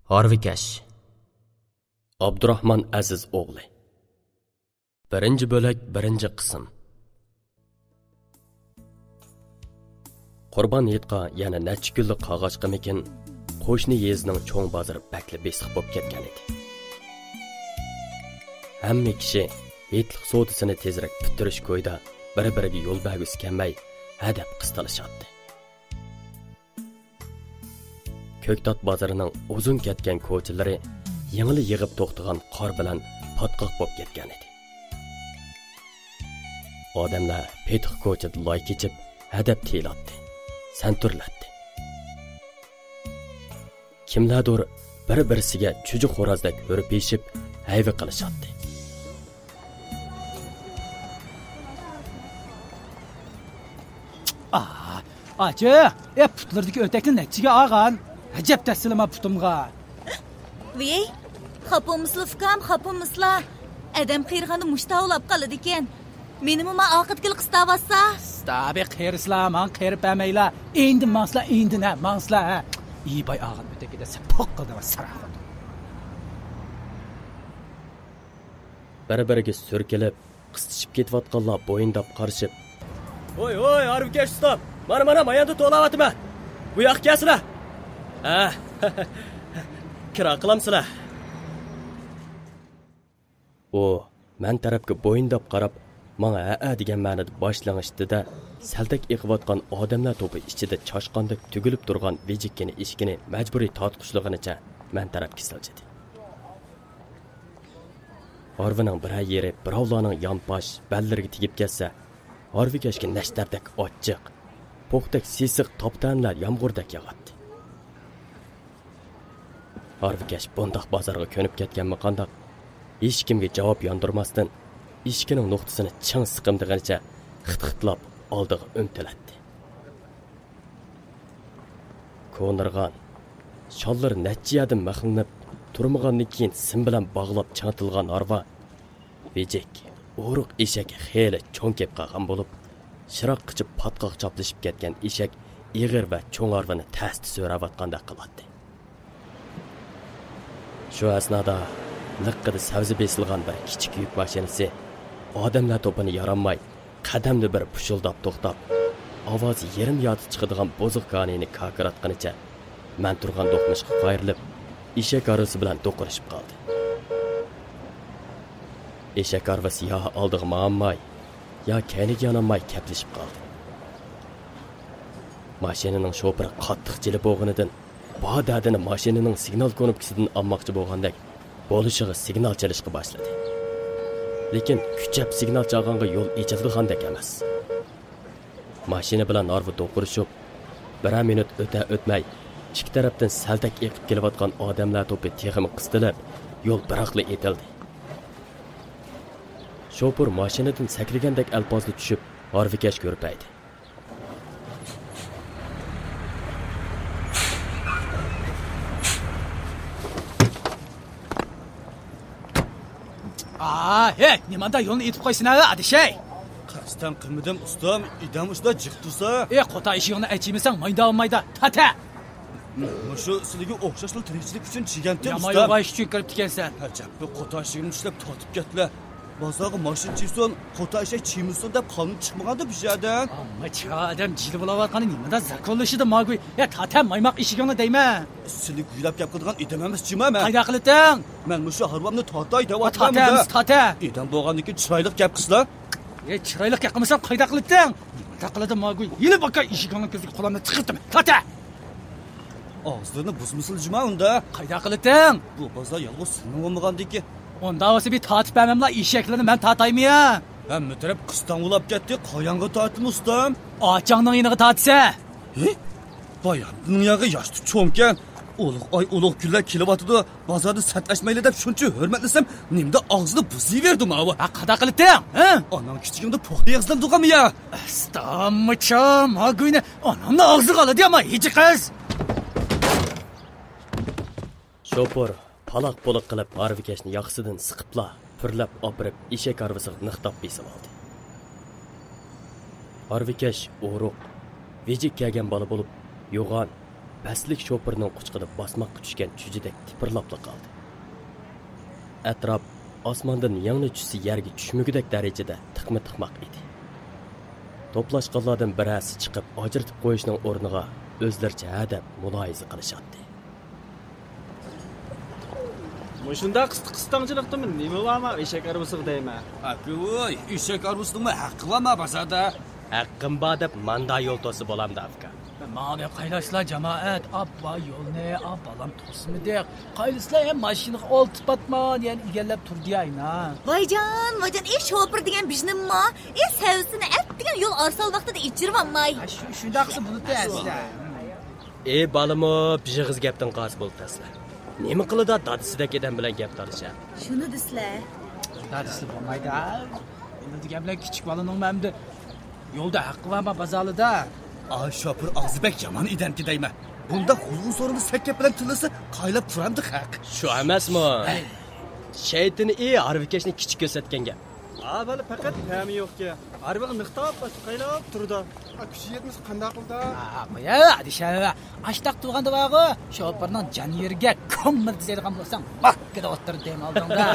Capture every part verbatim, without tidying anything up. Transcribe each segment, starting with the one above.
ھارۋىكەش. ئابدۇراخمان ئەزىز ئوغلى. بىرىنچى بۆلەك، بىرىنچى قىسىم. قۇربان ھېيتقا يەنە نەچچە كۈنلا قالغاچقىمىكىن، قوشنا يېزىنىڭ چوڭ بازىرى بەكلا بېسىق بولۇپ كەتكەن ئىدى. ھەممە كىشى ھېيتلىق سودىسىنى تېزرەك پۈتتۈرۈش كويىدا بىر-بىرىگە يول بەرگۈسى كەلمەي، ھەدەپ قىستىلىشاتتى. كۆكتات بازىرىنىڭ ئۇزۇن كەتكەن كوچىلىرى يېڭىلا يېغىپ توختىغان قار بىلەن پاتقاق بولۇپ كەتكەن ئىدى. ئادەملەر پېتىق كوچىدا لاي كېچىپ، ھەدەپ تىيىلاتتى، سەنتۈرلەتتى. كىملەردۇر بىر-بىرسىگە چۈجە خورازدەك ھۈرپىشىپ، ھەيۋە قىلىشاتتى. ئا، ئاچا، ئە، پۇتلىرىدىكى ئۆتەكنى نەچچىگە ئالغان؟ ئەجەب دەسسىلىما پۇتۇمغا. ۋىي، خاپا بولمىسىلا ئۇكام، خاپا بولمىسىلا. ئادەم قېرىغاندا مۇشتا ئاۋلاپ قالىدىكەن. مېنىمۇ ما ئاقىدىكىلا قىستاۋاتسا. ستابى قېرىسىلا، ماڭ قېرىپ بەرمەيلا. ئىندىن ماڭسىلا، ئىندىن ھە، ماڭسىلا ھە. ئىي باي ئالغان ئۆتەككە دەسسە پوق قىلدىڭ ساراخۇد. بىر-بىرىگە سۈركىلىپ، قىستىشىپ كېتىۋاتقانلار بويۇنداپ قارىشىپ، ھوي، ھوي، ھارۋىكەش ئۇستام، مانا، مانا، ماياندا توۋلاۋاتىمەن. بۇ ياققا كەلسىلە. ھە، كىرا قىلامسىلە؟ ئۇ مەن تەرەپكە بويۇنداپ قاراپ، ماڭا ھەئە دېگەن مەنىدە باش لىڭشىتتى-دە، سەلدەك ئېقىۋاتقان ئادەملەر توپى ئىچىدە چاشقاندەك تۈگۈلۈپ تۇرغان ۋىجىككىنە ئىشىكىنى مەجبۇرىي تارتقۇچلىغىنىچە مەن تەرەپكە سىلجىدى. ھارۋىنىڭ بىرەر يېرى بىراۋلارنىڭ يانپاش بەللىرىگە تېگىپ كەتسە، ھارۋىكەشكە نەشتەردەك ئاچچىق، پوختەك سېسىق تاپا-تەنىلەر يامغۇردەك ياغاتتى. ھارۋىكەش بۇنداق بازارغا كۆنۈپ كەتكەنمۇ قانداق، ھېچكىمگە جاۋاب ياندۇرماستىن، ئىشىكىنىڭ نۇقتىسىنى چىڭ سىقىمدىغىنىچە خىت-خىتلاپ ئالدىغا ئۆمتىلەتتى. كونىرىغان، شاللىرى نەچچە يەردىن مىخلىنىپ، تۇرمىغاندىن كېيىن سىم بىلەن باغلاپ چىڭىتىلغان ھارۋا، ۋىجىك، ئورۇق ئېشەك خېلى چوڭ كېلىپ قالغان بولۇپ، شىراققىچە پاتقاق چاپلىشىپ كەتكەن ئېشەك ئېغىر ۋە چوڭ ھارۋىنى تەستە سۆرەۋاتقاندەك قىلاتتى. شۇ ئەسنادا لىققىدە سەۋزە بېسىلغان بىر كىچىك يۈك ماشىنىسى ئادەملەر توپىنى يارالماي، قەدەمدە بىر پۇشۇلداپ توختاپ، ئاۋازى يېرىم ياردا چىقىدىغان بوزۇق گانىنى كاكىراتقىنىچە، مەن تۇرغان دوقمۇشقا قايرىلىپ، ئېشەك ھارۋىسى بىلەن دوقۇرۇشۇپ قالدى. ئېشەك ھارۋىسى يا ئالدىغا ماڭالماي، يا كەينىگە يانالماي كەپلىشىپ قالدى. ماشىنىنىڭ شوپۇرى قاتتىق جىلە بولغىنىدىن، بار دەردىنى ماشىنىنىڭ سىگنال كۇنۇپكىسىدىن ئالماقچى بولغاندەك، بولۇشىغا سىگنال چېلىشقا باشلىدى. لېكىن كۈچەپ سىگنال چالغانغا يول ئېچىلىدىغاندەك ئەمەس. ماشىنا بىلەن ھارۋا دوقۇرۇشۇپ، بىرەر مىنۇت ئۆتە-ئۆتمەي، ئىككى تەرەپتىن سەلدەك ئېقىپ كېلىۋاتقان ئادەملەر توپى تېخىمۇ قىستىلىپ، يول بىراقلا ئېتىلدى. شوپۇر ماشىنىدىن سەكرىگەندەك ئەلپازدا چۈشۈپ، ھارۋىكەشكە ھۈرپەيدى. ئا، ھەي، نېمانداق يولنى ئېتىپ قويسىنا، ئادىشەي! قەستەن قىلمىدىم، ئۇستام، ئىدەم ئۇشتا جىق تۇرسا. ئى، قوتا ئىشىكىڭنى ئەچىمىسەڭ، مايدا ئالمايدا، تاتە! مۇشۇ سىلىگە ئوخشاشلا تىرىكچىلىك ئۈچۈن چىگەنتىم، يامان ئۇستام. يوغان ئىش ئۈچۈن كىرىپتىكەنسەن. ئەجەب، بۇ قوتا ئىشىكىمنى چىشلەپ تارتىپ كەتتىلە. بازارغا ماشىنا چىقسۇن، قوتا ئىشەك چىمىسۇن دەپ قانۇن چىقمىغاندۇ بۇ يەردىن. ئامما چاغ ئادەم جىلە بولاۋاتقاندا نېمىدە زاكونلىشىدۇ ماگۇي؟ يا تاتە مايماق ئىشىكىڭنى دەيمەن. سىلى گۇيلاپ گەپ قىلىدىغان ئادەم ئەمەس جىما مەن. قايدا قىلىتىڭ؟ مەن مۇشۇ ھارۋامنى تارتاي دەۋاتىمەن. تاتە ئەمىسە تاتە. ئادەم بولغاندىن كېيىن چىرايلىق گەپ قىلسىلا. ئەي، چىرايلىق گەپ قىلمىساڭ قايدا قىلىتىڭ؟ نېمىدە قىلىدۇ ماگۇي؟ يېلى باكا ئىشىكىڭنىڭ كۆزىگە قولامنى تىقىتىمەن. تاتە! ئاغزىنى بۇزمىسىلا جىما ئۇندا. قايدا قىلىتىڭ؟ بۇ بازار يالغۇز سېنىڭ بولمىغاندىكى. ئۇنداق بولسا بىر تارتىپ بەرمەملا ئېشەكلىرىنى مەن تارتايمۇ يا؟ ھەممە تەرەپ قىستاڭ بولاپ كەتتى، قاياڭغا تارتىمۇ ئۇستام؟ ئاچاڭنىڭ يېنىغا تارتسە. ھى؟ باياندىن ياغى ياشتا چوڭكەن. ئۇلۇغ ئاي، ئۇلۇغ كۈنلەر كېلىۋاتىدۇ، بازاردا سەتلەشمەيلى دەپ شۇنچە ھۆرمەتلىسەم، نېمىدە ئاغزىنى بۇزۇۋېرىدۇ ماۋۇ؟ ھە، قانداق قىلىتىڭ؟ ھە؟ ئاناڭ كىچىكىڭدە پوختا ئېغىزلىرىدىغانمۇ يا؟ ئەستەمىچا، ماگۇينى ئانامنى ئاغزىغا ئالىدۇ يا، ما ھىجى قىز! شوپۇر پالاق-پۇلۇق قىلىپ ھارۋىكەشنى ياقىسىدىن سىقىپلا، پۈرلەپ ئاپىرىپ ئېشەك ھارۋىسىغا نىقتاپ بېسىۋالدى. ھارۋىكەش ئورۇق، ۋىجىك كەلگەن بالا بولۇپ، يوغان، پەسلىك شوپۇرنىڭ قۇچىقىدا باسماققا چۈشكەن چۈجىدەك تىپىرلاپلا قالدى. ئەتراپ ئاسماندىن يىڭنە چۈشسە يەرگە چۈشمىگۈدەك دەرىجىدە تىقما تىقماق ئىدى. توپلاشقانلاردىن بىرەرسى چىقىپ ئاجرىتىپ قويۇشنىڭ ئورنىغا ئۆزلىرىچە ھە دەپ مۇلاھىزە قىلىشاتتى. مۇشۇنداق قىستاڭچىلىقتىمۇ نېمە بارما ئېشەك ئاربىسىغا دەيمەن. ئاكىۋۇي، ئېشەك ئاربىسىنىڭمۇ ھەققى بارما بازاردا؟ ھەققىم بار دەپ ماندا يول توسسا بولامدۇ ئاكا؟ ماڭا دەپ قايلاشلا جامائەت، ئاپپا يولنى، ئاپ بالام توسمىدۇق. قايلىسىلا ھەم ماشىنىغا ئولتۇپ پاتمان، يەنە ئىگەللەپ تۇردى ئاينا. ۋايجان، ۋايجان، ئى شوپۇر دېگەن بىژنىمما؟ ئى سەۋزىنى ئەپ دېگەن يول ئارسال ۋاقتىدا ئېچىرىۋالماي. ھە، شۇ، شۇنداقسى بولىدۇ ئەسلى. ئى بالىمۇ بىژىغىز گەپتىن قاس بولۇپ تەسلە. نېمە قىلىدا دادىسىدەك ئادەم بىلەن گەپ تالىشا؟ شۇنى دېسىلە. دادىسى بولمايدۇ. ئۇنى دېگەن بىلەن كىچىك بالىنىڭمۇ ئەمدى يولدا ھەققى بارما بازارلىدا؟ ئا، شوپۇر ئاغزى بەك يامان ئادەمكەن دەيمەن. بۇنداق غۇلغۇل سورۇندا سەت گەپ بىلەن تىللىسا، قايلاپ تۇرامدۇ خەق. شۇ ئەمەسمۇ؟ ھەي. شەيتىنى ئى ھارۋىكەشنى كىچىك كۆرسەتكەن گەپ. ئا، بالا پەقەت پەمى يوقكەن. ھارۋىغا نىقتاپ باشقا قايلاپ تۇرىدۇ. ئا، كۈچى يەتمىسە قانداق قىلىدا؟ ئا، قويە، ئادىشەۋە. ئاشتاق تۇرغاندا بارغۇ، شوپۇرنىڭ جان يېرىگە كوممىر دېيدىغان بولساڭ، باككىدا ئوتتۇرىدا دەم ئالدىڭدا.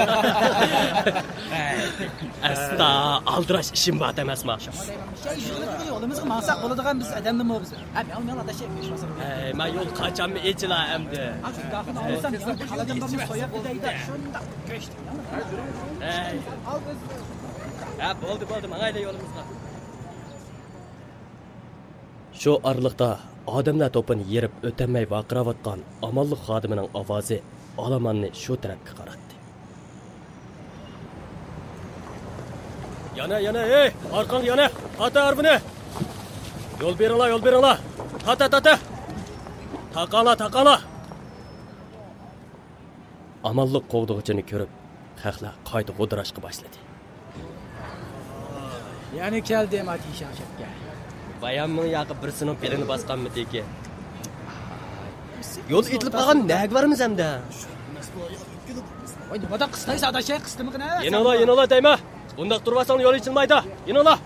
ئەستا ئالدىراش ئىشىم بار ئەمەسما؟ شۇڭا دەيمەن، شەي يولىمىزغا ماڭساق بولىدىغان بىز ئادەمنىمۇ بىز. ھە، مەن، مەن ئاداش، ھەي، مەن يول قاچانمۇ ئېچىلا ئەمدى. ھە، شۇنداق قىلسام، يەنە قالىدىغان بولسا سوياپ كېتەيدۇ. شۇنداق گۆشتى. ھەي. ھە، بولدى، بولدى، ماڭايلى يولىمىزغا. شۇ ئارىلىقتا ئادەملەر توپىنى يېرىپ ئۆتەلمەي ۋارقىراۋاتقان ئامانلىق خادىمىنىڭ ئاۋازى ئالىماننى شۇ تەرەپكە قاراتتى. يەنە، يەنە، ھەي، ئارقاڭغا يەنە، تارت ھارۋىنى! يول بېرىڭلار، يول بېرىڭلار! تارت، تارت! تاقاڭلار، تاقاڭلار! ئامانلىق قوغدىغۇچىنى كۆرۈپ، خەقلەر قايتا غودىراشقا باشلىدى. يەنە كەلدىم ئاتىشاڭ شەپكە. بايام مىڭ ياقى بىرسىنىڭ بېلىنى باسقانمىدىكى. يول ئېتىلىپ قالغان نەگە بارىمىز ئەمدى؟ ۋاي، نېمانداق قىستايسىز ئاداش، قىستىمىغىنە. يېنىڭلار، يېنىڭلار دەيمەن. بۇنداق تۇرۇۋالساڭ يول ئېچىلمايدۇ. يېنىڭلار.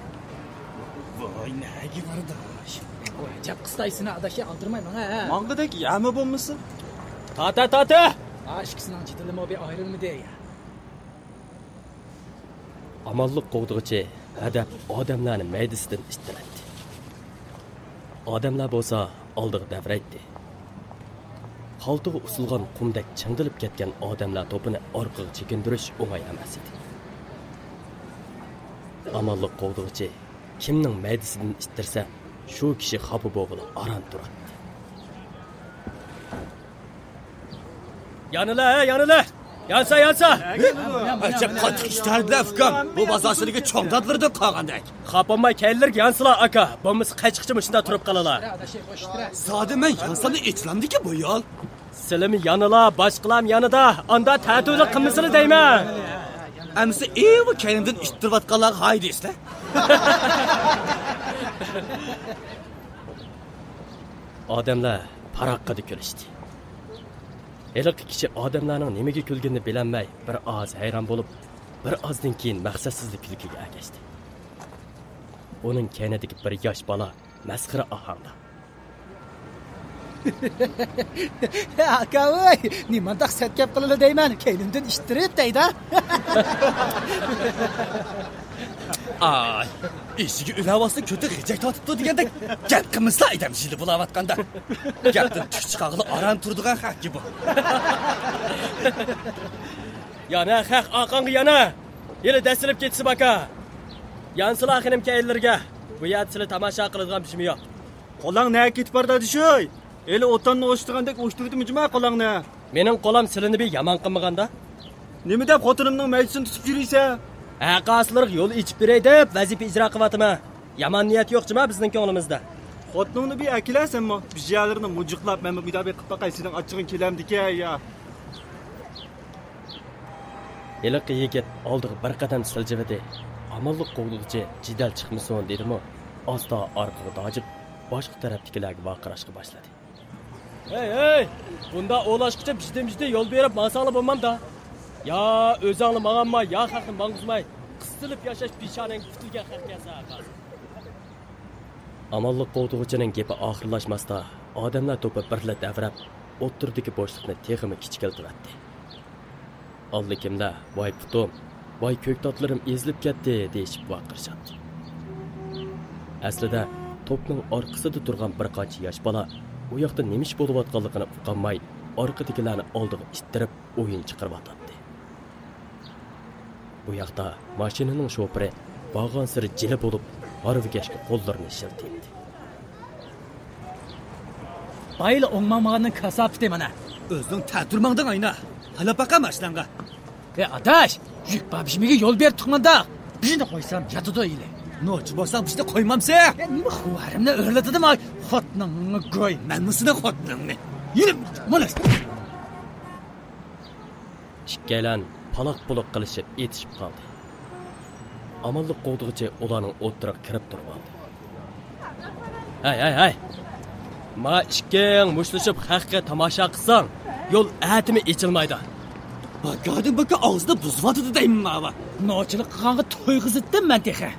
ۋاي، نەگە بارىدۇ؟ ۋاي، ئەجەب قىستايسىنا ئاداش، ئالدىرىماي ماڭا. ماڭغۇدەك يەرمۇ بولمىسا. تارت، تارت! ھا، ئىككىسىنىڭ جېدىلىمۇ بىر ئايرىلمىدى. ئامانلىق قوغدىغۇچى ھەدەپ ئادەملەرنى مەيدىسىدىن ئىتتىرەتتى. ئادەملەر بولسا ئالدىغا دەۋرەيتتى. خالتىغا ئۇسۇلغان قۇمدەك چىڭدىلىپ كەتكەن ئادەملەر توپىنى ئارقىغا چېكىندۈرۈش ئوڭاي ئەمەس ئىدى. ئامانلىق قوغدىغۇچى كىمنىڭ مەيدىسىدىن ئىتتىرسە، شۇ كىشى خاپا بولغىلى ئاران تۇراتتى. يانىلا، ھە، يانىلا! يانسا، يانسا! ئەجەب قاتتىق ئىشتىھاردىلە ئۇكام، بۇ بازار سىلىگە چوڭ دادىلىرىدىن قالغاندەك. خاپا بولماي كەينىلىرىگە يانسىلا ئاكا، بولمىسا قەچقىچە مۇشۇندا تۇرۇپ قالىلا. زادى مەن يانساملا ئېچىلامدىكى بۇ يول؟ سىلىمۇ يانىلا، باشقىلام يانىدا، ئاندا تەتۈرلۈك قىلمىسىلا دەيمەن. ئەمسە ئېۋۇ كەينىمدىن ئىتتىرىۋاتقانلارغا ھاي دەيسىلە. ئادەملەر پاراققىدە كۈلۈشتى. ھېلىقى كىشى ئادەملەرنىڭ نېمىگە كۈلگىنىنى بىلەلمەي، بىر ئاز ھەيران بولۇپ، بىر ئازدىن كېيىن مەقسەتسىزلا كۈلكىگە ئەگەشتى. ئۇنىڭ كەينىدىكى بىر ياش بالا مەسخىرە ئاھاڭدا: ئاكا ۋاي، نېمانداق سەت گەپ قىلىلا دەيمەن، كەينىمدىن ئىتتىرىپ دەيدۇ. ئاي، ئېشىكى ئۆلەۋاتسا كۆتى غىجەك تارتىپتۇ دېگەندەك گەپ قىلمىسىلا ئادەم جىلى بولاۋاتقاندا. گەپتىن تۈك چىقارغىلى ئاران تۇرىدىغان خەقكى بۇ. يانا خەق ئارقاڭغا يانا. ھېلى دەسسىلىپ كېتىسە باكا. يانسىلا خېنىم كەينىلىرىگە. بۇ يەردە سىلى تاماشا قىلىدىغان بىشىمۇ يوق. قولاڭ نەگە كېتىپ باردا دىشۇي؟ ھېلى ئوتاننى ئوشتۇرغاندەك ئوشتۇرۇۋېتىمۇ جۇما قولاڭنى. مېنىڭ قولام سىلىنى بىر يامان قىلمىغاندا؟ نېمە دەپ خوتۇنۇمنىڭ مەيدىسىنى تۇتۇپ يۈرىسەن؟ ھەققاسلىرىغا يول ئېچىپ بېرەي دەپ ۋەزىپە ئىجرا قىلىۋاتىمەن. يامان نىيەت يوق جۇما بىزنىڭ كۆڭلىمىزدە. خوتۇنۇڭنى بىر ئەكىلە سەنمۇ. بىژيەلىرىنى مۇجۇقلاپ مەنمۇ بىر بېقىپ باقاي سېنىڭ ئاچچىقىڭ كېلەمدىكەن يا. ھېلىقى يىگىت ئالدىغا بىر قەدەم سىلجىۋىدى. ئامانلىق قوغدىغۇچى جېدەل چىقمىسۇن دېدىمۇ، ئاستا ئارقىغا داجىپ، باشقا تەرەپتىكىلەرگە ۋارقىراشقا باشلىدى. ھەي، ھەي! بۇنداق ئولاشقىچە بىشتىن-بىشتىن يول بېرىپ ماڭساڭلار بولمامدا؟ يا ئۆزەڭلا ماڭالماي، يا خەقنى ماڭغۇزماي، قىستىلىپ ياشاش پېشانەڭگە پۈتۈلگەن خەقكەنسەن ھازىر. ئامانلىق قوغدىغۇچىنىڭ گېپى ئاخىرلاشماستا، ئادەملەر توپى بىرلا دەۋرەپ، ئوتتۇرىدىكى بوشلۇقنى تېخىمۇ كىچىكلىتىۋەتتى. ئاللىكىملەر «ۋاي پۇتۇم، ۋاي كۆكتاتلىرىم ئېزىلىپ كەتتى» دېيىشىپ ۋارقىرىشاتتى. ئەسلىدە توپنىڭ ئارقىسىدا تۇرغان بىر قانچە ياش بالا ئۇ ياقتا نېمە ئىش بولۇۋاتقانلىقىنى ئۇقالماي، ئارقىدىكىلەرنى ئالدىغا ئىتتىرىپ ئويۇن چىقىرىۋاتاتتى. بۇ ياقتا ماشىنىنىڭ شوپۇرى بارغانسېرى جىلە بولۇپ، ھارۋىكەشكە قوللىرىنى شىلتىيتتى. بايىلا ئوڭماڭمىغاننىڭ كاساپىتى مانا. ئۆزۈڭ تەتۈر ماڭدىڭ ئاينا. ھالا باقا ماشىناڭغا. ئەي ئاداش، يۈك بابىشىمىگە يول بېرىپ تۇرمانداق. بىزنى قويسام ياتىدۇ ئىلى. نوچى بولساڭ بىزنى قويمامسەن؟ يا نېمە خۇۋارىمنى ئۆرلىتىدىم ئاي. خوتنىڭنى گوي. مەنمۇ سېنىڭ خوتنىڭنى. يۈرۈم، مانا. ئىككىيلەن پالاق-پۇلۇق قىلىشىپ ئېتىشىپ قالدى. ئامانلىق قوغدىغۇچى ئۇلارنىڭ ئوتتۇرىغا كىرىپ تۇرۇۋالدى. ھەي، ھەي، ھەي! ما ئىككىڭ مۇشتلىشىپ خەققە تاماشا قىلساڭ، يول ئەتىمۇ ئېچىلمايدۇ. باكادىن باكا ئاغزىدا بۇزۇۋاتىدۇ دەيمەن ماۋا. نوچىلىق قىلغانغا تويغۇزۇتتىم مەن تېخى.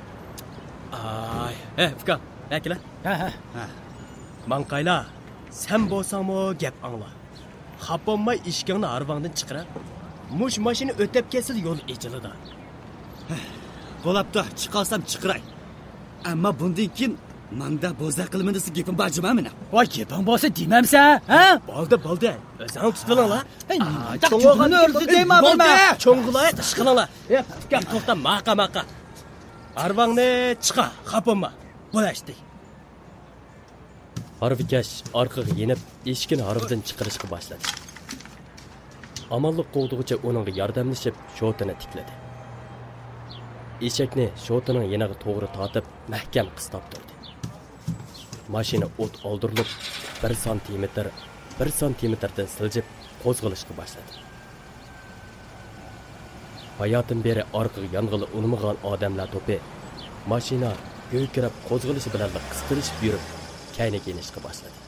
ئاي، ھە، ئۇكام، ئەكېلە. ھە، ھە. ھە. ماڭقايلا، سەن بولساڭمۇ گەپ ئاڭلا. خاپا بولماي ئىشىكىڭنى ھارۋاڭدىن چىقىرە. مۇشۇ ماشىنا ئۆتەپ كەتسىلا يول ئېچىلىدۇ. بولاپتۇ، چىقالسام چىقىراي. ئەمما بۇندىن كېيىن ماڭدا بوزەك قىلىمەن دېسە گېپىم بار جۇما مېنىڭ. ۋاي، گېپىڭ بولسا دېمەمسەن، ھە؟ بولدى، بولدى. ئۆزۈڭ تۇتۇۋېلىڭلا. ھەي، نېمانداق چوڭ چوڭنى بولغان ئۆرلىدى دەيمەن بولدى. بۇنى. چوڭ قىلاي، ئىش قىلىڭلا. ئەي، ئۇكام، توختا، ماقا، ماقا. ھارۋاڭنى چىقار، خاپا بولما. بولاشتى. ھارۋىكەش ئارقىغا يېنىپ، ئېشىكىنى ھارۋىدىن چىقىرىشقا باشلىدى. ئامانلىق قوغدىغۇچى ئۇنىڭغا ياردەملىشىپ، شوتىنى تىكلىدى. ئېشەكنى شوتىنىڭ يېنىغا توغرا تارتىپ، مەھكەم قىستاپ تۇردى. ماشىنا ئوت ئالدۇرۇلۇپ، بىر سانتىمېتىر، بىر سانتىمېتىردىن سىلجىپ، قوزغىلىشقا باشلىدى. باياتىن بېرى ئارقىغا يانغىلى ئۇنىمىغان ئادەملەر توپى ماشىنا گۈركىرەپ قوزغىلىشى بىلەنلا قىستىلىشىپ يۈرۈپ، كەينىگە يېنىشقا باشلىدى.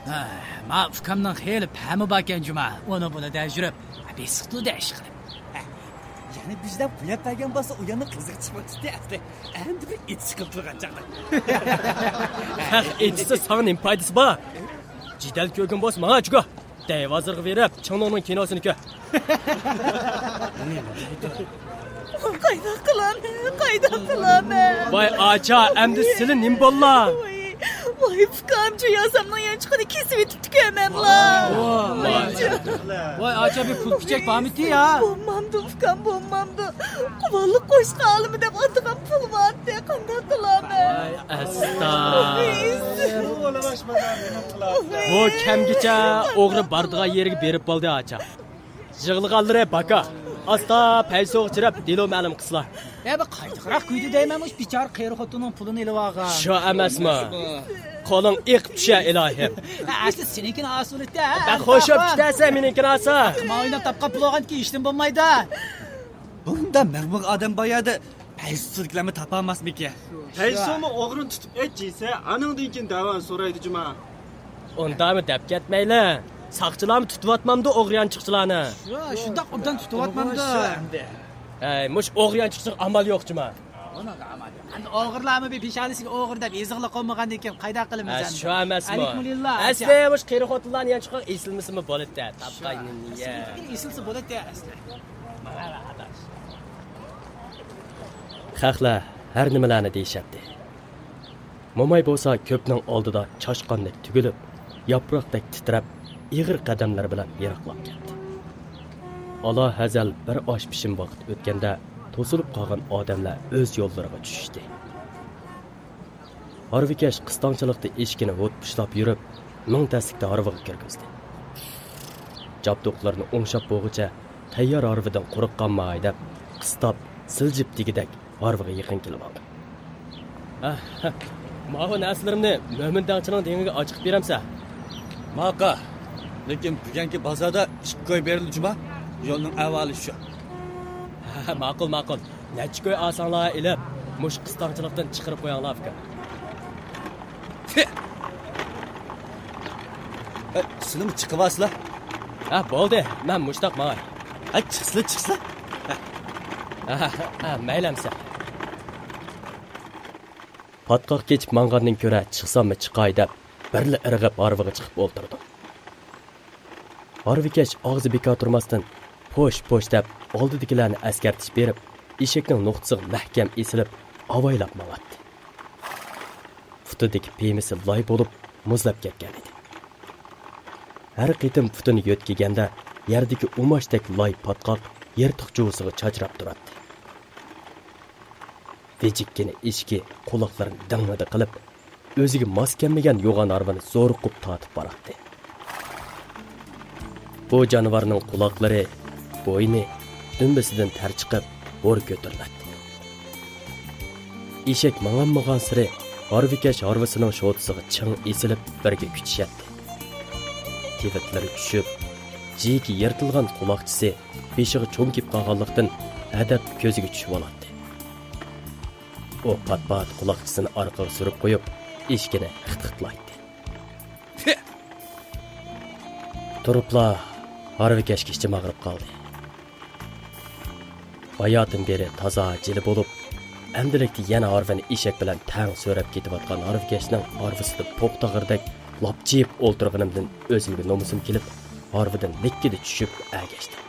ھە، ما ئۇكامنىڭ خېلى پەمى باركەن جۇما. ئۇنى بۇنى دەپ يۈرۈپ، بېسىقتۇ دە ئىشقىلىپ. يەنە بىزدەن قويۇپ بەرگەن بولسا، ئۇ يەنە قىزىق چىقمايتتى ئەسلى. ئەمدى بىر ئېتىش قىلىپ تۇرغان چاغدا. خەق ئېتىشسە ساڭا نېمە پايدىسى بار؟ جېدەل كۆرگۈم بولسا ماڭا چۈگە. دەيۋازىرغا بېرىپ، چىڭنۇڭنىڭ كىنوسىنى كۆر. قايداق قىلامەن، قايداق قىلامەن؟ ۋاي ئاچا، ئەمدى سىلى نېمە بوللا؟ ۋاي، ۋاي، ئۇكام، جۇياسامنىڭ يانچۇقىنى كېسىۋېتىپتىكەنمەنلا. ۋاي، ۋاي ئاچا، بىر پۇل پىچەك بارمىتى يا؟ بولمامدۇ، ئۇكام، بولمامدۇ. قۇۋانلىق قوشقا ئالىمەن دەپ ئاتىغان پۇل بارتى، قانداق قىلامەن؟ ۋاي ئەستا. بۇ كەمگىچە ئوغرى بارىدىغان يېرىگە بېرىپ بولدى ئاچا. يىغلىغانلىرى باكا. ئاستا پەيسوغا چىراپ دېلو مەلۇم قىلسىلا. ئە، بۇ قايدىغىراق كۈيدە دەيمەن، مۇشۇ بىچارە قېرى خوتۇننىڭ پۇلىنى ئېلىۋالغان. شۇ ئەمەسمۇ؟ قولۇڭ ئېقىپ چۈشە ئىلاھىم. ئە، ئەسلى سېنىڭكىنى ئاسۇلۇتە. بە خوش بوپ كېتەسەن مېنىڭكىنى ئالسا. ما ئويناپ تاپقان پۇل بولغاندىكىن ھېچنېمە بولمايدۇ. بۇنداق مەغمۇغ ئادەم بار يەردە پەيسىزلىكلەرمۇ تاپالماسمىكىن؟ پەيسىمۇ ئوغرىنى تۇتۇپ ئەچ يېسە، ئانىڭدىن كېيىن دەۋانى سورايدۇ جۇما. ئۇنداقمۇ دەپ كەتمەيلى. ساقچىلارمۇ تۇتۇۋاتمامدۇ ئوغرى يانچۇقچىلارنى؟ يا، شۇنداق ئوبدان تۇتۇۋاتمامدۇ؟ ئەي، مۇشۇ ئوغرى يانچۇقچىغا ئامال يوق جۇما. ئۇنىڭغا ئامال يوق. ئەمدى ئوغرىلارمۇ بىر پېشانىسىگە ئوغرى دەپ يېزىقلىق قويمىغاندىن كېيىن قايداق قىلىمىز ئەمدى؟ شۇ ئەمەسمۇ؟ ئەسلى مۇشۇ قېرى خوتۇنلارنى يانچۇقىغا ئېسىلمىسىمۇ بولىدۇ. تاپقاينى نىيە. ئېسىلسا بولىدۇ ئەسلى. خەقلەر ھەر نېمىلەرنى دېيىشەتتى. موماي بولسا كۆپنىڭ ئالدىدا چاشقاندەك تۈگۈلۈپ، ياپراقتەك تىترەپ، ئېغىر قەدەملەر بىلەن يىراقلاپ كەتتى. ئالا ھەزەل بىر ئاش پىشىم ۋاقىت ئۆتكەندە، توسۇلۇپ قالغان ئادەملەر ئۆز يوللىرىغا چۈشۈشتى. ھارۋىكەش قىستاڭچىلىقتا ئېشىكىنى ھوت پۇشلاپ يۈرۈپ، مىڭ تەسلىكتە ھارۋىغا كىرگۈزدى. جابدۇقلىرىنى ئوڭشاپ بولغۇچە، تەييار ھارۋىدىن قۇرۇق قالماي دەپ، قىستاپ، سىلجىپ دېگۈدەك ھارۋىغا يېقىن كېلىۋالدى. ھە، ھە. ماۋۇ نەرسىلىرىمنى مۆمىن دەڭچىنىڭ دېڭىگە ئاچىقىپ بېرەمسە؟ ماقا. لېكىن بۈگۈنكى بازاردا ئىككى كوي بېرىلدى جۇما. يولنىڭ ئەھۋالى شۇ. ھە، ماقۇل، ماقۇل. نەچچە كوي ئالساڭلار ئېلىپ، مۇشۇ قىستاڭچىلىقتىن چىقىرىپ قوياڭلار، ئۇكام. ھە، سىلىمۇ چىقىۋالسىلا. ھە، بولدى، مەن مۇشتاق ماڭاي. ھە، چىقسىلا، چىقسىلا. ھە، ھە، ھە، مەيلى ئەمسە. پاتقاق كېچىپ ماڭغاندىن كۆرە چىقساممۇ چىقاي دەپ، بىرلا ئىرغىپ ھارۋىغا چىقىپ ئولتۇردۇم. ھارۋىكەش ئاغزى بىكار تۇرماستىن، پوش، پوش دەپ، ئالدىدىكىلەرنى ئەسكەرتىش بېرىپ، ئېشەكنىڭ نوختىسىغا مەھكەم ئېسىلىپ، ئاۋايلاپ ماڭاتتى. پۇتىدىكى پېمىسى لاي بولۇپ، مۇزلاپ كەتكەن ئىدى. ھەر قېتىم پۇتىنى يۆتكىگەندە، يەردىكى ئۇماچتەك لاي پاتقاق يىرتىق جۇۋىسىغا چاچراپ تۇراتتى. ۋىجىككىنە ئېشىكى قۇلاقلىرىنى دىڭڭىدە قىلىپ، ئۆزىگە ماس كەلمىگەن يوغان ھارۋىنى زورۇقۇپ تارتىپ باراتتى. بۇ جانىۋارنىڭ قۇلاقلىرى، بوينى، دۈمبىسىدىن تەر چىقىپ، ھور كۆتۈرۈلەتتى. ئېشەك ماڭالمىغانسېرى ھارۋىكەش ھارۋىسىنىڭ شوتىسىغا چىڭ ئېسىلىپ، بىرگە كۈتۈشەتتى. تىۋىتلىرى چۈشۈپ، جىيىكى يىرتىلغان قۇلاقچىسى بېشىغا چومكىپ قالغانلىقتىن، ھەدەپ كۆزىگە چۈشۈۋالاتتى. ئۇ پات-پات قۇلاقچىسىنى ئارقىغا سۈرۈپ قويۇپ، ئېشىكىنى خىتخىتلايتتى. تۇرۇپلا ھارۋىكەشكە ئىچىم ئاغرىپ قالدى. باياتىن بېرى تازا جىلە بولۇپ، ئەمدىلىكتە يەنە ھارۋىنى ئېشەك بىلەن تەڭ سۆرەپ كېتىۋاتقان ھارۋىكەشنىڭ ھارۋىسىدا پوختىغىرىدەك لاپچىيىپ ئولتۇرغىنىمدىن ئۆزۈمگە نومۇسۇم كېلىپ، ھارۋىدىن لىككىدە چۈشۈپ ئەگەشتىم.